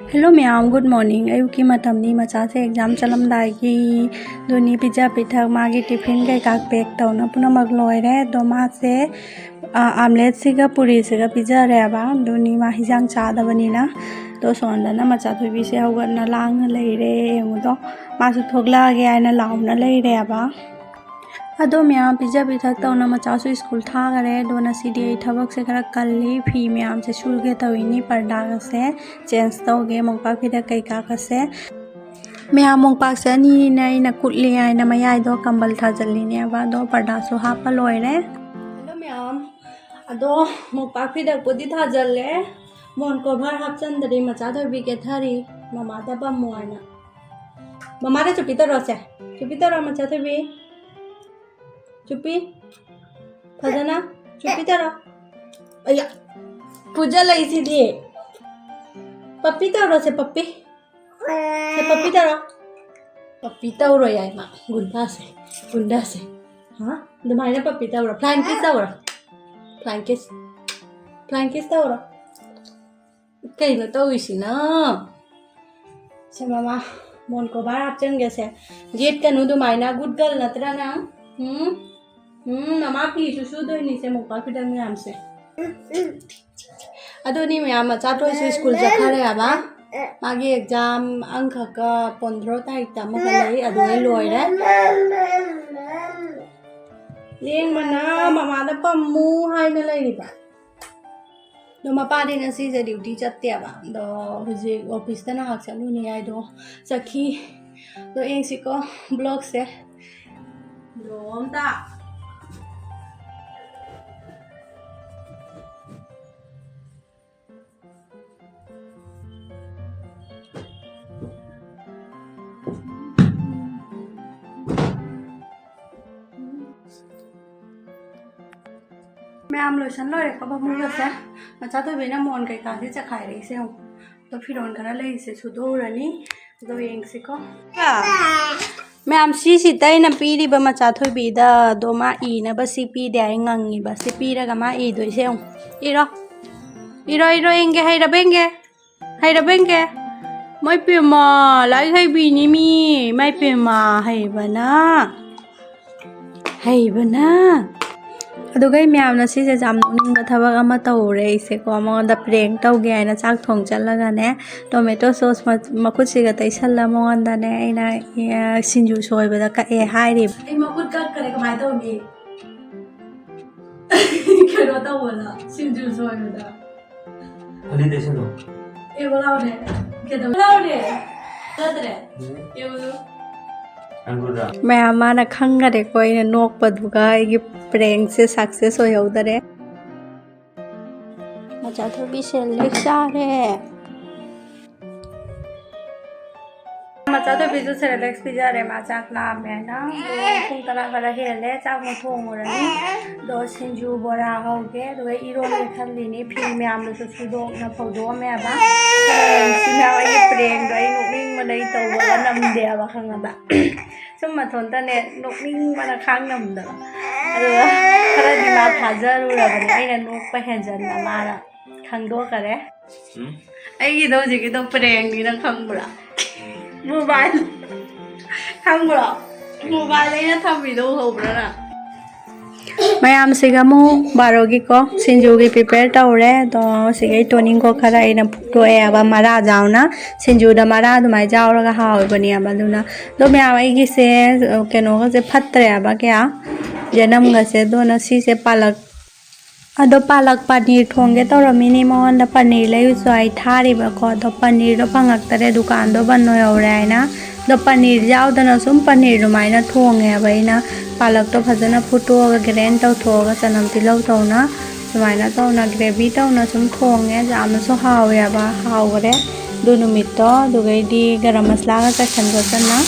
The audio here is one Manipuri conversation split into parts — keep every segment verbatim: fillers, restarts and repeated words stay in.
Hello ꯃꯌꯥꯝ, good morning꯫ ꯑꯌꯨꯛꯀꯤ ꯃꯇꯝꯅꯤ, ꯃꯆꯥꯁꯦ ꯑꯦꯛꯖꯥꯝ ꯆꯠꯂꯝꯗꯥꯏꯒꯤ꯫ ꯑꯗꯨꯅꯤ, ꯄꯤꯖ ꯄꯤꯊꯛ, ꯃꯥꯒꯤ ꯇꯤꯐꯤꯟ ꯀꯩꯀꯥ ꯄꯦꯛ ꯇꯧꯅ ꯄꯨꯝꯅꯃꯛ ꯂꯣꯏꯔꯦ꯫ ꯑꯗꯣ ꯃꯥꯁꯦ ꯑꯥꯝꯂꯦꯠꯁꯤꯒ ꯄꯨꯔꯤꯁꯤꯒ ꯄꯤꯖꯔꯦꯕ꯫ ꯑꯗꯨꯅꯤ, ꯃꯥ ꯍꯤꯟꯖꯥꯡ ꯆꯥꯗꯕꯅꯤꯅ꯫ ꯑꯗꯣ ꯁꯣꯝꯗꯅ ꯃꯆꯥ ꯊꯣꯏꯕꯤꯁꯦ ꯍꯧꯒꯠꯅ ꯂꯥꯡꯅ ꯂꯩꯔꯦ꯫ ꯌꯦꯡꯉꯨꯗꯣ, ꯃꯥꯁꯨ ꯊꯣꯛꯂꯛꯑꯒꯦ ꯍꯥꯏꯅ ꯂꯥꯎꯅ ꯂꯩꯔꯦꯕ꯫ ꯑꯗꯣ ꯃꯌꯥꯝ, ꯄꯤꯖ ꯄꯤꯊꯛ ꯇꯧꯅ ꯃꯆꯥꯁꯨ ꯁ꯭ꯀꯨꯜ ꯊꯥꯈꯔꯦ꯫ ꯑꯗꯣ ꯉꯁꯤꯗꯤ ꯑꯩ ꯊꯕꯛꯁꯦ ꯈꯔ ꯀꯜꯂꯤ꯫ ꯐꯤ ꯃꯌꯥꯝꯁꯦ ꯁꯨꯒꯦ ꯇꯧꯔꯤꯅꯤ, ꯄꯔꯗꯥꯒꯁꯦ ꯆꯦꯟꯖ ꯇꯧꯒꯦ, ꯃꯣꯝꯄꯥꯛ ꯐꯤꯗꯛ ꯀꯩꯀꯥꯒꯁꯦ꯫ ꯃꯌꯥꯝ, ꯃꯣꯝꯄꯥꯛꯁꯦ ꯑꯅꯤꯅꯦ ꯑꯩꯅ ꯀꯨꯠꯂꯤ ꯍꯥꯏꯅ ꯃꯌꯥꯏꯗꯣ ꯀꯝꯕꯜ ꯊꯥꯖꯤꯜꯂꯤꯅꯦꯕ꯫ ꯑꯗꯣ ꯄꯔꯗꯥꯁꯨ ꯍꯥꯞꯄ ꯂꯣꯏꯔꯦ꯫ ꯍꯜꯂꯣ ꯃꯌꯥꯝ, ꯑꯗꯣ ꯃꯣꯝꯄꯥꯛ ꯐꯤꯗꯛꯄꯨꯗꯤ ꯊꯥꯖꯤꯜꯂꯦ, ꯃꯣꯟ ꯀꯣꯚꯔ ꯍꯥꯞꯆꯤꯟꯗ꯭ꯔꯤ꯫ ꯃꯆꯥ ꯊꯣꯏꯕꯤ ꯀꯦꯊꯔꯤ, ꯃꯃꯥꯗ ꯄꯝꯃꯣ ꯍꯥꯏꯅ꯫ ꯃꯃꯥꯗ ꯆꯨꯞꯄꯤ ꯇꯧꯔꯣꯁꯦ, ꯆꯨꯞꯄꯤ ꯇꯧꯔꯣ ꯃꯆꯥ ꯊꯣꯏꯕꯤ꯫ ꯆꯨꯞꯄꯤ꯫ ꯐꯖꯅ ꯆꯨꯞꯄꯤ ꯇꯧꯔꯣ꯫ ꯑꯌꯥ, ꯐꯨꯖꯜꯂꯛꯏꯁꯤꯗꯤ꯫ ꯄꯞꯄꯤ ꯇꯧꯔꯣꯁꯦ, ꯄꯞꯄꯤ꯫ ꯁꯦ, ꯄꯞꯄꯤ ꯇꯧꯔꯣ꯫ ꯄꯞꯄꯤ ꯇꯧꯔꯣ ꯌꯥꯏ ꯃꯥ꯫ ꯒꯨꯟꯗꯥꯁꯦ, ꯒꯨꯟꯗꯥꯁꯦ꯫ ꯍꯥ? ꯑꯗꯨꯃꯥꯏꯅ ꯄꯞꯄꯤ ꯇꯧꯔꯣ꯫ Flying kiss ꯇꯧꯔꯣ꯫ Flying kiss꯫ Flying kiss ꯇꯧꯔꯣ꯫ ꯀꯩꯅꯣ ꯇꯧꯔꯤꯁꯤꯅ? ꯁꯦ ꯃꯃꯥ, ꯃꯣꯟ ꯀꯣꯚꯔ ꯍꯥꯞꯆꯤꯟꯒꯦꯁꯦ꯫ ꯌꯦꯠꯀꯅꯨ ꯑꯗꯨꯃꯥꯏꯅ, good girl ꯅꯠꯇ꯭ꯔꯥ ꯅꯪ? ꯎꯝ? ꯎꯝ, ꯃꯃꯥ ꯐꯤꯁꯨ ꯁꯨꯗꯣꯏꯅꯤꯁꯦ, ꯃꯣꯝꯄꯥꯛ ꯐꯤꯗꯛ ꯃꯌꯥꯝꯁꯦ꯫ ꯑꯗꯨꯅꯤ ꯃꯌꯥꯝ, ꯃꯆꯥ ꯊꯣꯏꯁꯨ ꯁ꯭ꯀꯨꯜ ꯆꯠꯈ꯭ꯔꯦ ꯍꯥꯏꯕ꯫ ꯃꯥꯒꯤ ꯑꯦꯛꯖꯥꯝ ꯑꯪꯈꯛꯀ ꯄꯣꯟꯗ꯭ꯔꯣ ꯇꯥꯔꯤꯛꯇ ꯑꯃꯒ ꯂꯩ, ꯑꯗꯨꯒ ꯂꯣꯏꯔꯦ꯫ ꯂꯦꯡꯕꯅ ꯃꯃꯥꯗ ꯄꯝꯃꯨ ꯍꯥꯏꯅ ꯂꯩꯔꯤꯕ꯫ ꯑꯗꯣ ꯃꯄꯥꯗꯤ ꯉꯁꯤꯁꯦ ꯗ꯭ꯌꯨꯇꯤ ꯆꯠꯇꯦꯕ꯫ ꯑꯗꯣ ꯍꯧꯖꯤꯛ ꯑꯣꯐꯤꯁꯇ ꯉꯥꯏꯍꯥꯛ ꯆꯠꯂꯨꯅꯤ ꯍꯥꯏꯗꯣ ꯆꯠꯈꯤ꯫ ꯑꯗꯣ ꯌꯦꯡꯁꯤꯀꯣ ꯕ꯭ꯂꯣꯛꯁꯦ꯫ ꯕ꯭ꯂꯣꯛ ꯑꯝꯇ꯫ ꯃꯌꯥꯝ ꯂꯣꯏꯁꯟ ꯂꯣꯏꯔꯦꯀꯣ ꯐꯃꯨꯡꯒꯁꯦ꯫ ꯃꯆꯥ ꯊꯣꯏꯕꯤꯅ ꯃꯣꯟ ꯀꯩꯀꯥꯁꯦ ꯆꯈꯥꯏꯔꯛꯏꯁꯦ ꯌꯦꯡꯉꯨ꯫ ꯑꯗꯣ ꯐꯤꯔꯣꯟ ꯈꯔ ꯂꯩꯔꯤꯁꯦ ꯁꯨꯗꯣꯛꯎꯔꯅꯤ꯫ ꯑꯗꯣ ꯌꯦꯡꯁꯤꯀꯣ꯫ ꯃꯌꯥꯝ, ꯁꯤꯁꯤꯗ ꯑꯩꯅ ꯄꯤꯔꯤꯕ ꯃꯆꯥ ꯊꯣꯏꯕꯤꯗ ꯑꯗꯣ ꯃꯥ ꯏꯅꯕ ꯁꯤ ꯄꯤꯗꯦ ꯍꯥꯏ ꯉꯪꯉꯤꯕ꯫ ꯁꯤ ꯄꯤꯔꯒ ꯃꯥ ꯏꯗꯣꯏꯁꯦ ꯌꯦꯡꯉꯨ꯫ ꯏꯔꯣ꯫ ꯏꯔꯣ, ꯏꯔꯣ, ꯌꯦꯡꯒꯦ, ꯍꯩꯔꯕ ꯌꯦꯡꯒꯦ꯫ ꯍꯩꯔꯕ ꯌꯦꯡꯒꯦ꯫ ꯃꯣꯏ ꯄꯦꯝꯃ, ꯂꯥꯏꯔꯤꯛ ꯍꯩꯕꯤꯅꯤ ꯃꯤ꯫ ꯃꯥꯏ ꯄꯦꯝꯃ, ꯍꯩꯕꯅ꯫ ꯍꯩꯕꯅ꯫ ꯑꯗꯨꯒ ꯑꯩ ꯃꯌꯥꯝꯅ ꯁꯤꯁꯦ ꯌꯥꯝ ꯅꯣꯛꯅꯤꯡꯕ ꯊꯕꯛ ꯑꯃ ꯇꯧꯔꯦ ꯑꯩꯁꯦꯀꯣ꯫ ꯃꯉꯣꯟꯗ prank ꯇꯧꯒꯦ ꯍꯥꯏꯅ ꯆꯥꯛ ꯊꯣꯡ ꯆꯠꯂꯒꯅꯦ, tomato sauce ꯃ-, ꯃꯈꯨꯠꯁꯤꯒ ꯇꯩꯁꯜꯂ ꯃꯉꯣꯟꯗꯅꯦ ꯑꯩꯅ, ꯑꯦ, ꯁꯤꯡꯖꯨ ꯁꯣꯏꯕꯗ ꯀꯛꯑꯦ ꯍꯥꯏꯔꯤꯕ꯫ ꯑꯩ ꯃꯈꯨꯠ ꯀꯛꯈꯔꯦ, ꯀꯃꯥꯏꯅ ꯇꯧꯅꯤ? ꯀꯩꯅꯣ ꯇꯧꯕꯗ, ꯁꯤꯡꯖꯨ ꯁꯣꯏꯕꯗ꯫ ꯐꯅꯦꯛ ꯇꯩꯁꯜꯂꯣ꯫ ꯑꯦ, ꯂꯥꯎꯅꯦ꯫ ꯀꯩꯗꯧ-, ꯂꯥꯎꯅꯦ꯫ ꯆꯠꯇ꯭ꯔꯦ꯫ ꯎꯝ꯫ ꯌꯦꯡꯉꯨ꯫ ꯑꯪꯒꯨꯔꯗ꯫ ꯃꯌꯥꯝ ꯃꯥꯅ ꯈꯪꯒꯔꯦꯀꯣ ꯑꯩꯅ ꯅꯣꯛꯄꯗꯨꯒ ꯑꯩꯒꯤ prankꯁꯦ success ꯑꯣꯏꯍꯧꯗꯔꯦ꯫ ꯃꯆꯥ ꯊꯣꯏꯕꯤꯁꯦ ꯂꯦꯛ ꯆꯥꯔꯦ꯫ ꯃꯆꯥ ꯊꯣꯏꯕꯤꯁꯨ Cerelac ꯄꯤꯖꯔꯦ, ꯃꯥ ꯆꯥꯛ ꯂꯥꯝꯃꯦꯅ꯫ ꯑꯗꯣ ꯄꯨꯡ ꯇꯔꯥ ꯈꯔ ꯍꯦꯜꯂꯦ, ꯆꯥꯛ ꯑꯃꯨꯛ ꯊꯣꯡꯉꯨꯔꯅꯤ꯫ ꯑꯗꯣ ꯁꯤꯡꯖꯨ ꯕꯣꯔꯥ ꯍꯧꯒꯦ, ꯑꯗꯨꯒ ꯏꯔꯣꯟꯒꯦ ꯈꯜꯂꯤꯅꯤ꯫ ꯐꯤ ꯃꯌꯥꯝꯗꯨꯁꯨ ꯁꯨꯗꯣꯛꯅ ꯐꯧꯗꯣꯛꯑꯝꯃꯦꯕ꯫ ꯁꯤ ꯃꯌꯥꯝ ꯑꯩꯒꯤ prankꯗꯣ ꯑꯩ ꯅꯣꯛꯅꯤꯡꯕꯅ ꯑꯩ ꯇꯧꯕꯒ ꯅꯝꯗꯦꯕ, ꯈꯪꯉꯕ? ꯁꯨꯝ ꯃꯊꯣꯟꯇꯅꯦ ꯅꯣꯛꯅꯤꯡꯕꯅ ꯈꯥꯡ ꯉꯝꯗꯕ꯫ ꯑꯗꯨꯒ ꯈꯔꯗꯤ ꯃꯥ ꯊꯥꯖꯔꯨꯔꯕꯅꯦ, ꯑꯩꯅ ꯅꯣꯛꯄ ꯍꯦꯟꯖꯟꯅ ꯃꯥꯅ ꯈꯪꯗꯣꯛꯈꯔꯦ꯫ ꯎꯝ? ꯑꯩꯒꯤꯗꯣ ꯍꯧꯖꯤꯛꯀꯤꯗꯣ prankꯅꯤ, ꯅꯪ ꯈꯪꯕ꯭ꯔꯥ? Mobile꯫ ꯈꯪꯕ꯭ꯔꯣ? Mobile ꯑꯩꯅ ꯊꯝꯃꯤꯗꯣ ꯎꯍꯧꯕ꯭ꯔꯥ ꯅꯪ? ꯃꯌꯥꯝꯁꯤꯒ ꯑꯃꯨꯛ ꯕꯥꯔꯣꯒꯤꯀꯣ ꯁꯤꯡꯖꯨꯒꯤ prepare ꯇꯧꯔꯦ꯫ ꯑꯗꯣ ꯁꯤꯒꯩ ꯇꯣꯅꯤꯡꯀꯣꯛ ꯈꯔ ꯑꯩꯅ ꯐꯨꯛꯇꯣꯛꯑꯦꯕ, ꯃꯔꯥ ꯌꯥꯎꯅ꯫ ꯁꯤꯡꯖꯨꯗ ꯃꯔꯥ ꯑꯗꯨꯃꯥꯏꯅ ꯌꯥꯎꯔꯒ ꯍꯥꯎꯕꯅꯦꯕ꯫ ꯑꯗꯨꯅ ꯑꯗꯣ ꯃꯌꯥꯝ ꯑꯩꯒꯤꯁꯦ, ꯑ, ꯀꯩꯅꯣꯒꯁꯦ ꯐꯠꯇ꯭ꯔꯦꯕ ꯀꯌꯥ, ꯌꯦꯅꯝꯒꯁꯦ꯫ ꯑꯗꯨꯅ ꯁꯤꯁꯦ ꯄꯥꯂꯛ ꯑꯗꯣ ꯄꯥꯂꯛ ꯄꯅꯤꯔ ꯊꯣꯡꯒꯦ ꯇꯧꯔꯝꯃꯤꯅꯦ, ꯃꯉꯣꯟꯗ ꯄꯅꯤꯔ ꯂꯩꯔꯨꯆꯣ ꯍꯥꯏ ꯊꯥꯔꯤꯕꯀꯣ꯫ ꯑꯗꯣ ꯄꯅꯤꯔꯗꯣ ꯐꯪꯉꯛꯇꯔꯦ, ꯗꯨꯀꯥꯟꯗꯣ ꯕꯟ ꯑꯣꯏꯍꯧꯔꯦ ꯍꯥꯏꯅ꯫ ꯑꯗꯣ ꯄꯅꯤꯔ ꯌꯥꯎꯗꯅ ꯁꯨꯝ ꯄꯅꯤꯔ ꯑꯗꯨꯃꯥꯏꯅ ꯊꯣꯡꯉꯦꯕ ꯑꯩꯅ꯫ ꯄꯥꯂꯛꯇꯣ ꯐꯖꯅ ꯐꯨꯠꯇꯣꯛꯑꯒ grind ꯇꯧꯊꯣꯛꯑꯒ ꯆꯅꯝ ꯇꯤꯜꯍꯧ ꯇꯧꯅ ꯁꯨꯃꯥꯏꯅ ꯇꯧꯅ gravy ꯇꯧꯅ ꯁꯨꯝ ꯊꯣꯡꯉꯦ꯫ ꯌꯥꯝꯅꯁꯨ ꯍꯥꯎꯋꯦꯕ, ꯍꯥꯎꯈꯔꯦ ꯑꯗꯨ ꯅꯨꯃꯤꯠꯇꯣ꯫ ꯑꯗꯨꯒꯩꯗꯤ ꯒꯔꯝ ꯃꯁꯂꯥꯒ ꯆꯥꯏꯁꯟ ꯈꯣꯠꯆꯟꯅ꯫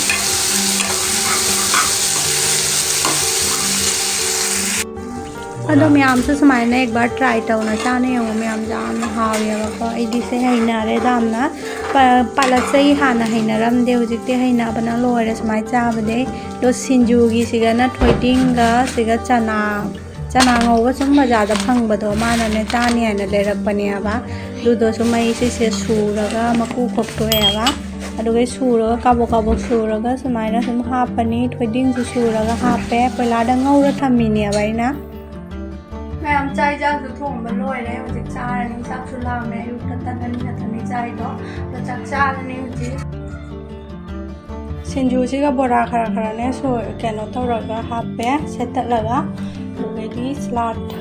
ꯑꯗꯣ ꯃꯌꯥꯝꯁꯨ ꯁꯨꯃꯥꯏꯅ ꯑꯦꯛ ꯕꯥꯔ try ꯇꯧꯅ ꯆꯥꯅ ꯌꯦꯡꯉꯣ ꯃꯌꯥꯝ, ꯌꯥꯝꯅ ꯍꯥꯎꯋꯦꯕꯀꯣ꯫ ꯑꯩꯗꯤ ꯁꯦ ꯍꯩꯅꯔꯦ ꯌꯥꯝꯅ꯫ ꯄ-, ꯄꯥꯂꯛꯁꯦ ꯑꯩ ꯍꯥꯟꯅ ꯍꯩꯅꯔꯝꯗꯦ, ꯍꯧꯖꯤꯛꯇꯤ ꯍꯩꯅꯕꯅ ꯂꯣꯏꯔꯦ ꯁꯨꯃꯥꯏꯅ ꯆꯥꯕꯗꯩ꯫ ꯑꯗꯣ ꯁꯤꯡꯖꯨꯒꯤꯁꯤꯒꯅ ꯊꯣꯏꯗꯤꯡꯒ ꯁꯤꯒ ꯆꯅꯥ ꯆꯅꯥ ꯉꯧꯕ ꯁꯨꯝ ꯕꯖꯥꯔꯗ ꯐꯪꯕꯗꯣ ꯃꯥꯅꯅꯦ ꯆꯥꯅꯤ ꯍꯥꯏꯅ ꯂꯩꯔꯛꯄꯅꯦꯕ꯫ ꯑꯗꯨꯗꯣ ꯁꯨꯝ ꯑꯩ ꯁꯤꯁꯦ ꯁꯨꯔꯒ ꯃꯀꯨ ꯈꯣꯛꯇꯣꯛꯑꯦꯕ꯫ ꯑꯗꯨꯒ ꯁꯨꯔꯒ ꯀꯥꯕꯣꯛ ꯀꯥꯕꯣꯛ ꯁꯨꯔꯒ ꯁꯨꯃꯥꯏꯅ ꯁꯨꯝ ꯍꯥꯞꯄꯅꯤ꯫ ꯊꯣꯏꯗꯤꯡꯁꯨ ꯁꯨꯔꯒ ꯍꯥꯞꯄꯦ꯫ ꯀꯣꯏꯂꯥꯗ ꯉꯧꯔ ꯊꯝꯃꯤꯅꯦꯕ ꯑꯩꯅ꯫ ꯃꯌꯥꯝ ꯆꯥꯛ ꯏꯟꯖꯥꯡꯁꯨ ꯊꯣꯡꯕ ꯂꯣꯏꯔꯦ꯫ ꯍꯧꯖꯤꯛ ꯆꯥꯔꯅꯤ꯫ ꯆꯥꯛꯁꯨ ꯂꯥꯝꯃꯦ꯫ ꯑꯌꯨꯛꯇ ꯇꯟ ꯑꯅꯤ ꯈꯛꯇꯅꯤ ꯆꯥꯏꯗꯣ꯫ ꯑꯗꯣ ꯆꯥꯛ ꯆꯥꯔꯅꯤ ꯍꯧꯖꯤꯛ꯫ ꯁꯤꯡꯖꯨꯁꯤꯒ ꯕꯣꯔꯥ ꯈꯔ ꯈꯔꯅꯦ ꯁꯣꯏ-, ꯀꯩꯅꯣ ꯇꯧꯔꯒ ꯍꯥꯞꯄꯦ, ꯁꯦꯠꯇꯠꯂꯒ꯫ ꯑꯗꯨꯗꯒꯤ ꯁꯂꯥꯗ,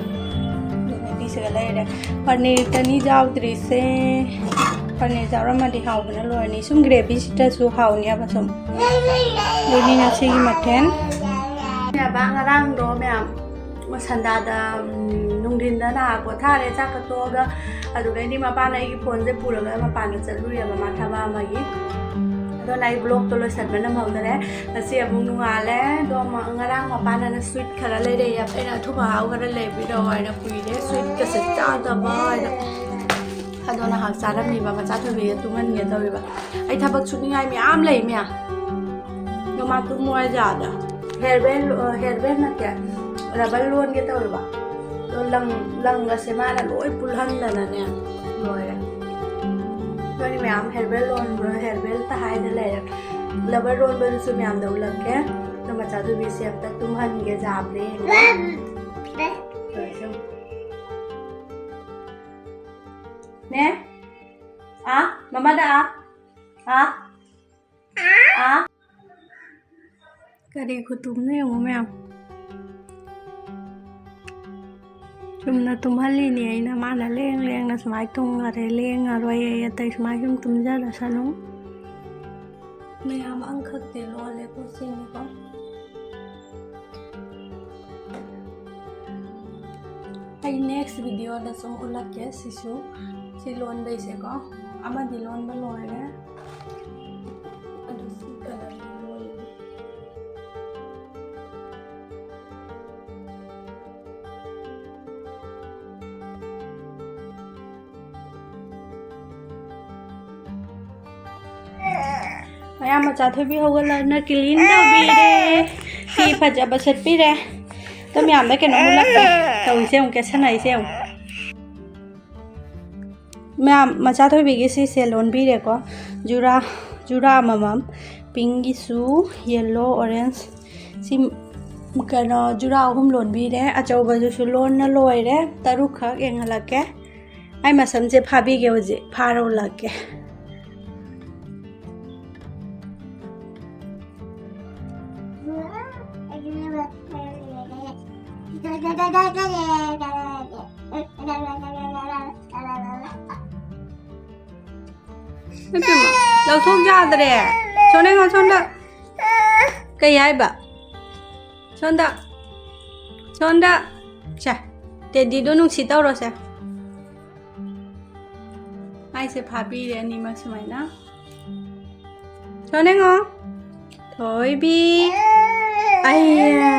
ꯑꯗꯨꯗꯒꯤ ꯁꯤꯒ ꯂꯩꯔꯦ꯫ ꯄꯅꯤꯔ ꯇꯅꯤ ꯌꯥꯎꯗ꯭ꯔꯤꯁꯦ꯫ ꯄꯅꯤꯔ ꯌꯥꯎꯔꯝꯃꯗꯤ ꯍꯥꯎꯕꯅ ꯂꯣꯏꯔꯅꯤ꯫ ꯁꯨꯝ ꯒ꯭ꯔꯦꯚꯤꯁꯤꯗꯁꯨ ꯍꯥꯎꯅꯦꯕ ꯁꯨꯝ꯫ ꯑꯗꯨꯅꯤ ꯉꯁꯤꯒꯤ ꯃꯊꯦꯜ꯫ ꯉꯔꯥꯡꯗꯣ ꯃꯌꯥꯝ ꯁꯟꯗꯥꯗ, ꯎꯝ, ꯅꯨꯡꯊꯤꯟꯗ ꯅꯍꯥꯛ ꯄꯣꯊꯥꯔꯦ, ꯆꯥꯛꯀ ꯇꯣꯛꯑꯒ꯫ ꯑꯗꯨꯗꯩꯗꯤ ꯃꯄꯥꯅ ꯑꯩꯒꯤ ꯐꯣꯟꯁꯦ ꯄꯨꯔꯒ ꯃꯄꯥꯟꯗ ꯆꯠꯂꯨꯔꯦꯕ, ꯃꯥ ꯊꯕꯛ ꯑꯃꯒꯤ꯫ ꯑꯗꯨꯅ ꯑꯩ ꯕ꯭ꯂꯣꯛꯇꯣ ꯂꯣꯏꯁꯤꯟꯕ ꯅꯝꯍꯧꯗꯔꯦ꯫ ꯉꯁꯤ ꯑꯃꯨꯛ ꯅꯣꯡꯉꯥꯜꯂꯦ꯫ ꯑꯗꯣ ꯃ-, ꯉꯔꯥꯡ ꯃꯄꯥꯅꯅ ꯁ꯭ꯋꯤꯠ ꯈꯔ ꯂꯩꯔꯛꯑꯦ꯫ ꯑꯩꯅ ꯑꯊꯨꯝ ꯑꯍꯥꯎ ꯈꯔ ꯂꯩꯕꯤꯔꯛꯑꯣ ꯍꯥꯏꯅ ꯀꯨꯏꯔꯦ, ꯁ꯭ꯋꯤꯠꯀꯁꯦ ꯆꯥꯗꯕ ꯍꯥꯏꯅ꯫ ꯑꯗꯣ ꯅꯍꯥꯛ ꯆꯥꯔꯝꯃꯤꯕ, ꯃꯆꯥ ꯊꯣꯏꯕꯤꯒ ꯇꯨꯝꯍꯟꯒꯦ ꯇꯧꯔꯤꯕ꯫ ꯑꯩ ꯊꯕꯛ ꯁꯨꯅꯤꯡꯉꯥꯏ ꯃꯌꯥꯝ ꯂꯩ ꯃꯌꯥꯝ꯫ ꯑꯗꯣ ꯃꯥ ꯇꯨꯝꯃꯣ ꯍꯥꯏꯁꯦ ꯑꯥꯗ꯫ ꯍꯦꯌꯔ ꯕꯦꯟ, ꯑ, ꯍꯦꯌꯔ ꯕꯦꯟ ꯅꯠꯇꯦ, ꯔꯕꯔ ꯂꯣꯟꯒꯦ ꯇꯧꯔꯤꯕ꯫ ꯑꯗꯣ ꯂꯪ, ꯂꯪꯒꯁꯦ ꯃꯥꯅ ꯂꯣꯏ ꯄꯨꯜꯍꯟꯗꯅꯅꯦ, ꯂꯣꯏꯔꯦ꯫ ꯑꯩꯈꯣꯏꯅꯤ ꯃꯌꯥꯝ ꯍꯦꯌꯔ ꯕꯦꯟ ꯂꯣꯟꯕ, ꯍꯦꯌꯔ ꯕꯦꯟꯇ ꯍꯥꯏꯗ ꯂꯩꯔꯦ꯫ ꯔꯕꯔ ꯂꯣꯟꯕꯗꯨꯁꯨ ꯃꯌꯥꯝꯗ ꯎꯠꯂꯛꯀꯦ꯫ ꯑꯗꯣ ꯃꯆꯥ ꯊꯣꯏꯕꯤꯁꯦ ꯑꯝꯇ ꯇꯨꯝꯍꯟꯒꯦ, ꯌꯥꯕ꯭ꯔꯥ ꯌꯦꯡꯒꯦ꯫ ꯇꯧꯔꯤꯁꯦ ꯌꯦꯡꯉꯨ꯫ ꯅꯦ? ꯑꯥ? ꯃꯃꯥꯗ ꯑꯥ? ꯑꯥ? ꯑꯥ? ꯀꯔꯤ ꯈꯨꯇꯨꯝꯅꯣ ꯌꯦꯡꯉꯨ ꯃꯌꯥꯝ꯫ ꯆꯨꯝꯅ ꯇꯨꯝꯍꯜꯂꯤꯅꯦ ꯑꯩꯅ, ꯃꯥꯅ ꯂꯦꯡ ꯂꯦꯡꯅ ꯁꯨꯃꯥꯏꯅ ꯇꯨꯝꯈꯔꯦ, ꯂꯦꯡꯉꯔꯣꯏ ꯑꯩ ꯑꯇꯩ, ꯁꯨꯃꯥꯏꯅ ꯁꯨꯝ ꯇꯨꯝꯖꯔꯁꯅꯨ꯫ ꯃꯌꯥꯝ ꯑꯪꯈꯛꯇꯤ ꯂꯣꯜꯂꯦꯀꯣ, ꯁꯤꯅꯤꯀꯣ꯫ ꯑꯩ next videoꯗ ꯁꯨꯝ ꯎꯠꯂꯛꯀꯦ꯫ ꯁꯤꯁꯨ, ꯁꯤ ꯂꯣꯟꯕꯩꯁꯦꯀꯣ, ꯑꯃꯗꯤ ꯂꯣꯟꯕ ꯂꯣꯏꯔꯦ꯫ ꯑꯗꯨ ꯁꯤ colour ꯂꯣꯏꯔꯦ꯫ ꯃꯌꯥꯝ ꯃꯆꯥ ꯊꯣꯏꯕꯤ ꯍꯧꯒꯠꯂꯛꯅ clean ꯇꯧꯕꯤꯔꯦ꯫ ꯐꯤ ꯐꯖꯕ ꯁꯦꯠꯄꯤꯔꯦ꯫ ꯇ ꯃꯌꯥꯝꯗ ꯀꯩꯅꯣꯝ ꯎꯠꯂꯛꯀꯦ꯫ ꯇꯧꯔꯤꯁꯦ ꯌꯦꯡꯉꯨ, ꯀꯦꯠꯁꯟꯅꯔꯤꯁꯦ ꯌꯦꯡꯉꯨ꯫ ꯃꯌꯥꯝ, ꯃꯆꯥ ꯊꯣꯏꯕꯤꯒꯤ ꯁꯤꯁꯦ ꯂꯣꯟꯕꯤꯔꯦꯀꯣ꯫ ꯖꯨꯔꯥ, ꯖꯨꯔꯥ ꯑꯃꯃꯝ꯫ ꯄꯤꯡꯒꯤꯁꯨ, ꯌꯦꯜꯂꯣ, ꯑꯣꯔꯦꯟꯖ꯫ ꯁꯤ ꯀꯩꯅꯣ, ꯖꯨꯔꯥ ꯑꯍꯨꯝ ꯂꯣꯟꯕꯤꯔꯦ꯫ ꯑꯆꯧꯕꯗꯨꯁꯨ ꯂꯣꯟꯅ ꯂꯣꯏꯔꯦ꯫ ꯇꯔꯨꯛꯈꯛ ꯌꯦꯡꯍꯜꯂꯛꯀꯦ꯫ ꯑꯩ ꯃꯁꯝꯁꯦ ꯐꯥꯕꯤꯒꯦ ꯍꯧꯖꯤꯛ꯫ ꯐꯥꯔ ꯎꯠꯂꯛꯀꯦ꯫ ꯏꯕꯦꯝꯃ, ꯂꯧꯊꯣꯛ ꯌꯥꯗ꯭ꯔꯦ꯫ ꯁꯣꯝꯗ ꯌꯦꯡꯉꯣ, ꯁꯣꯝꯗ꯫ ꯀꯩ ꯍꯥꯏꯕ? ꯁꯣꯝꯗ꯫ ꯁꯣꯝꯗ꯫ ꯁꯦ, ꯇꯦꯗꯤꯗꯣ ꯅꯨꯡꯁꯤ ꯇꯧꯔꯣꯁꯦ꯫ ꯃꯥꯏꯁꯦ ꯐꯥꯕꯤꯔꯦ ꯑꯅꯤꯃꯛ ꯁꯨꯃꯥꯏꯅ꯫ ꯁꯣꯝꯗ ꯌꯦꯡꯉꯣ꯫ ꯊꯣꯏꯕꯤ꯫ ꯑꯩꯌꯥ꯫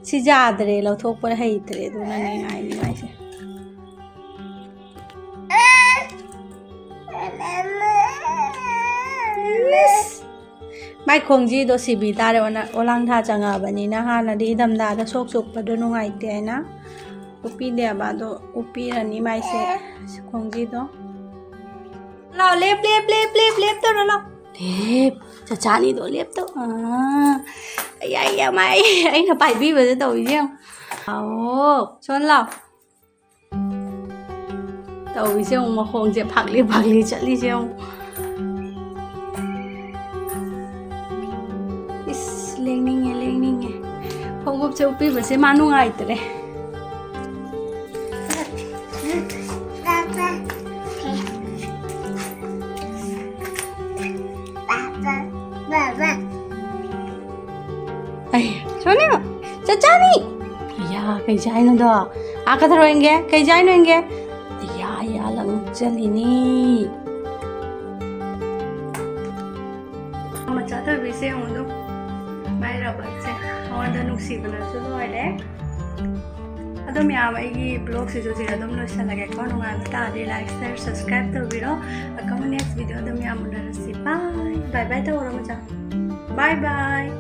ꯁꯤ ꯌꯥꯗ꯭ꯔꯦ, ꯂꯧꯊꯣꯛꯄ ꯍꯩꯇ꯭ꯔꯦ, ꯑꯗꯨꯅꯅꯦ ꯉꯥꯏꯔꯤ ꯃꯥꯏꯁꯦ꯫ ꯃꯥꯏ ꯈꯣꯡꯖꯤꯗꯣ ꯁꯤꯕꯤ ꯇꯥꯔꯦ, ꯑꯣꯂꯥꯡ ꯊꯥ ꯆꯪꯉꯛꯑꯕꯅꯤꯅ꯫ ꯍꯥꯟꯅꯗꯤ ꯏꯊꯝꯊꯥꯗ ꯁꯣꯛ ꯆꯨꯞꯄꯗꯣ ꯅꯨꯡꯉꯥꯏꯇꯦ ꯍꯥꯏꯅ ꯎꯞꯄꯤꯗꯦꯕ, ꯑꯗꯣ ꯎꯞꯄꯤꯔꯅꯤ ꯃꯥꯏꯁꯦ꯫ ꯈꯣꯡꯖꯤꯗꯣ꯫ ꯂꯥꯎ, ꯂꯦꯞ, ꯂꯦꯞ, ꯂꯦꯞ, ꯂꯦꯞ, ꯂꯦꯞ ꯇꯧꯔꯣ, ꯂꯥꯎ꯫ ꯂꯦꯞ, ꯆꯆꯥꯅꯤꯗꯣ ꯂꯦꯞ ꯇꯧ꯫ ꯑꯥ, ꯑꯌꯥ, ꯑꯌꯥ, ꯃꯥꯏ, ꯑꯩꯅ ꯄꯥꯏꯕꯤꯕꯗ ꯇꯧꯔꯤꯁꯦ ꯌꯦꯡꯉꯨ꯫ ꯑꯥꯎ, ꯁꯣꯟ ꯂꯥꯎ꯫ ꯇꯧꯔꯤꯁꯦ ꯌꯦꯡꯉꯨ, ꯃꯈꯣꯡꯁꯦ ꯐꯥꯛꯂꯤ ꯐꯥꯛꯂꯤ ꯆꯠꯂꯤꯁꯦ ꯌꯦꯡꯉꯨ꯫ ꯏꯁ, ꯂꯦꯡꯅꯤꯡꯉꯦ, ꯂꯦꯡꯅꯤꯡꯉꯦ꯫ ꯈꯣꯡꯎꯞꯁꯦ ꯎꯞꯄꯤꯕꯁꯦ ꯃꯥ ꯅꯨꯡꯉꯥꯏꯇ꯭ꯔꯦ꯫ ꯑꯩ, ꯁꯣꯅꯤꯌꯥ, ꯆꯆꯥꯅꯤ꯫ ꯑꯌꯥ, ꯀꯩ ꯆꯥꯏꯅꯣꯗꯣ? ꯑꯥ, ꯀꯊꯔꯣ ꯌꯦꯡꯒꯦ꯫ ꯀꯩ ꯆꯥꯏꯅꯣ ꯌꯦꯡꯒꯦ꯫ ꯑꯌꯥ, ꯑꯌꯥ, ꯂꯪꯆꯦꯜꯂꯤꯅꯤ꯫ ꯃꯆꯥ ꯊꯣꯏꯕꯤꯁꯦ ꯌꯦꯡꯉꯨꯗꯣ꯫ ꯃꯥꯏ ꯔꯕꯔꯁꯦ꯫ ꯃꯉꯣꯟꯗ ꯅꯨꯡꯁꯤꯕꯅꯁꯨ ꯂꯣꯏꯔꯦ꯫ ꯑꯗꯣ ꯃꯌꯥꯝ, ꯑꯩꯒꯤ ꯕ꯭ꯂꯣꯒꯁꯤꯁꯨ ꯁꯤꯗ ꯑꯗꯨꯝ ꯂꯣꯏꯁꯤꯜꯂꯒꯦꯀꯣ꯫ ꯅꯨꯡꯉꯥꯏꯕ ꯇꯥꯔꯗꯤ like, share, subscribe ꯇꯧꯕꯤꯔꯣ꯫ ꯑꯀꯝꯕ next video ꯗ ꯃꯌꯥꯝ ꯎꯅꯔꯁꯤ꯫ Bye꯫ Bye bye ꯇꯧꯔꯣ ꯃꯆꯥ꯫ Bye bye꯫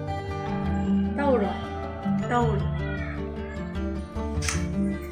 ꯇꯧꯔꯣ꯫ ꯇꯧꯔꯣ꯫